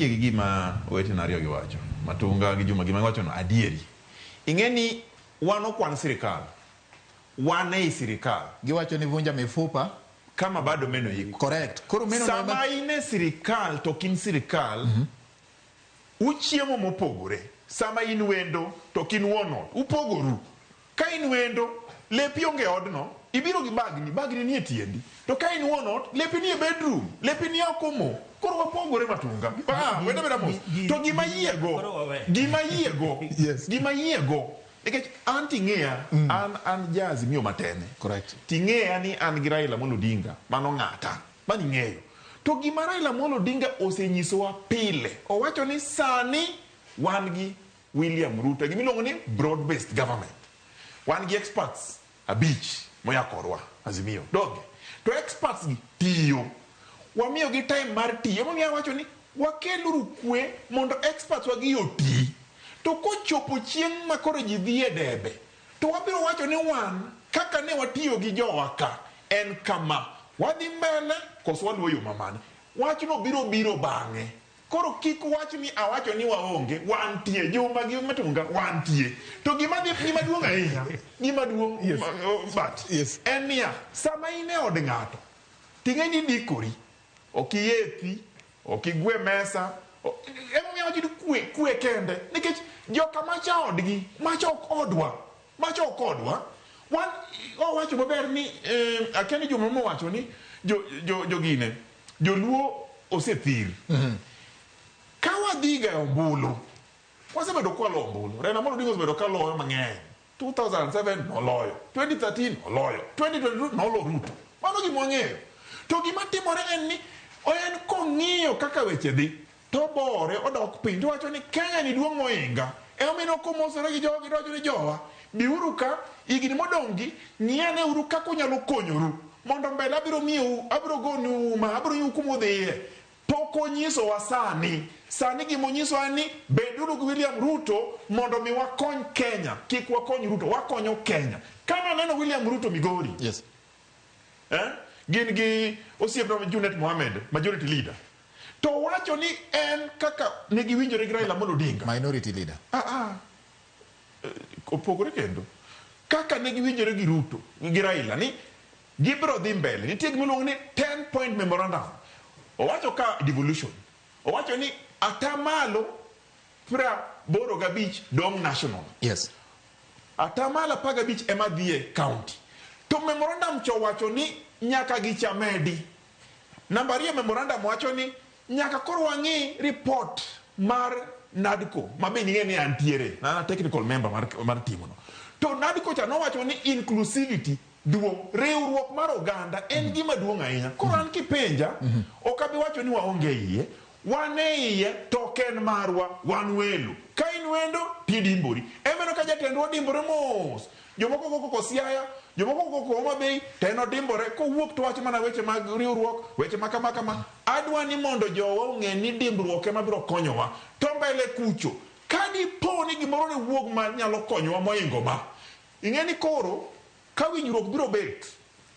gi gima owetena ariyo giwacho, Matunga gi Juma, gima giwachono adieri. Ing'e ni wan ok wan sirikal, wan ei sirikal. Giwacho ni vunja mifupa kama bado meno iko. Correct. Koro meno Sama in e sirikal to ok in sirikal, uchiemo mopogore. Sama in wendo to ok in wuon ot, upogoru. Ka in wendo, lepi onge e odno, ibiro gi bagni, bagni nie tiendi. To ka in wuon ot, lepi nie bedroom, lepi nie oko mo. Koro wapogore Matunga. Ah, wenda beda mos. To gima yiego, gima yiego, gima yiego, nikech an ting'eya, an an ja Azimio matene. Correct. Ting'eya ni an gi Raila Amolo Odinga, mano ng'ata, mano ing'eyo. To gima Raila Amolo Odinga osenyisowa pile, owacho ni sani wan gi William Ruto, gima iluongo ni broad based government. Wan gi experts abich moya korwa Azimio. Donge? To experts gi tiyo. Wamiyo gi time mar tiyo. Emomiyo awacho ni wakeluru kwe mondo experts wagi oti. To kochopo chieng' ma koro ji dhi e debe, to wabiro wacho ni wan kaka ne watiyo gi jowa ka en kama. Wadhi mbele koso waluwo yo mamane. Wachno biro biro bang'e. Koro kik wach ni awacho ni waonge, wantie. Juma gi Matunga wantie. To gima dhi gima duong' ahinya, gima duong' Yes. but Yes. en niya, sama in e od ng'ato, ting'e ni idikori, ok iyethi, ok igwe mesa, emomiyo awacho ni kwe, kwe kende. Nikech joka macha odgi, macha ok odwa, macha ok odwa. Wan owacho maber ni akia ni Juma mowacho ni jo jo jogine Joluo osethir. Ka wadhiga e ombulu, wasebedo kwalo ombulu. Raila Amolo Odinga osebedo kaloyo mang'eny. 2007 noloyo, 2013 noloyo, 2022 nolo Ruto. Mano gima wang'eyo. To gima timore en ni en kong'iyo kaka weche dhi, to obore odok piny to owacho ni Kenya ni duong' mohinga. Emomiyo komosore gi jogi to owacho ni jowa, biuru ka, higni modong' gi, ng'iane uru kaka unyalo konyoru. Mondo mbele abiro miyou, abiro gonu uma, abiro miyou kuma udhiye. Pok onyisowa sani. Sani gima onyisowa en ni beduru gi William Ruto mondo mi wakony Kenya. Kik wakony Ruto, wakonyo Kenya. Ka naneno William Ruto Migori, Yes. eh, gin gi osiepna Junet Mohamed, majority leader. To wacho ni en kaka ne giwinjore gi Raila Amolo Odinga. Minority leader. Ah, ah. Opogore kendo. Kaka ne giwinjore gi Ruto, gi Raila ni gibiro dhi mbele. Nitie gima iluongo ni 10 point memorandum. Owacho ka devolution. Owacho ni atamalo 85 dong' national. Yes. Atamalo 15 ema dhi e county. To memorandum cha owacho ni nyaka gicha medi. Namba ariyo memorandum wacho ni nyaka koro wang'i report mar NADCO ma be ing'e ni antiere, an a technical member mar team no. To NADCO cha nowacho ni inclusivity duong', riwruok mar oganda en gima duong' ahinya. Koro an kipenja, ok abi wacho ni waonge iye, wan e iye to ok en marwa, wan welo. Ka in wendo tidimbori. Emeneno ka jatendwa odimbore mos. Jomoko go koko Siaya, jomoko go koko Homa Bay, to en odimbore kowuok to owacho mana weche mag riwruok, weche ma kama kama. Adwa ni mondo jowa ong'e ni dimbruok ema biro konyowa. To mbele kucho, ka dipo ni gimoro ne wuog ma nyalo konyowa mohingo ma, ing'e ni koro ka winjruok biro bet,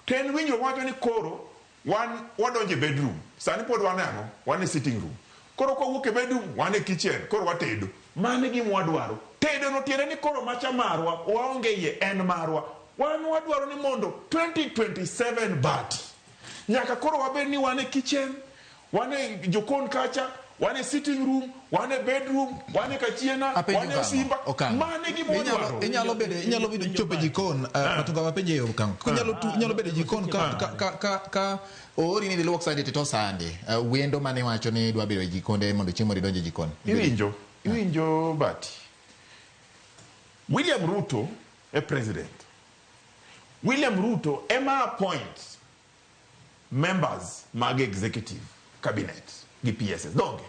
to en winjruok mawacho ni koro Wan wadonjo e bedroom, sani pod wan e ang'o? Wan e sitting room. Koro kwawuok e bedroom, wan e kitchen, koro watedo. Mano e gima wadwaro. Tedo no tiende ni koro macha marwa, waonge iye, en marwa. Wan wadwaro ni mondo 2027 bati, nyaka koro wabed ni wan e kitchen, wan e jokon kacha, wan e sitting room, wan e bedroom, wan e kachiena, Apenjo wan e Okang'o, osimba. Okang'o. Mano e gima Inyalo, wadwaro. inyalo bedo inyalo bedo chopo e jikon Matunga wapenje e yo Okang'o. Inyalo tu, inyalo bedo e jikon ka ka ka ka, ka oori ni iluok sande to sande. Wendo mane wacho ni dwa bedo e jikonde mondo chieng' moro idonj e jikon. Iwinjo, iwinjo Bati. William Ruto e president. William Ruto ema appoint members mag executive cabinet gi PSS. Donge?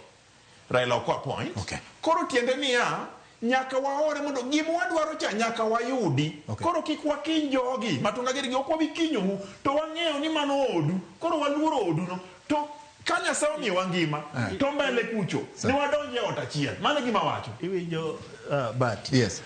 Raila ok appoint. Okay. Koro tiende niya, nyaka waore mondo gima wadwaro cha nyaka wayudi. Okay. Koro kik wakiny jogi, Matunga giri gi ok wabi kinyou, to wang'eyo ni mano odu, koro waluoro oduno. To ka Nyasaye omiyowa ngima, to mbele kucho, ne wadonj e ot achiel. Mano e gima awacho. Iwinjo Bati? Yes.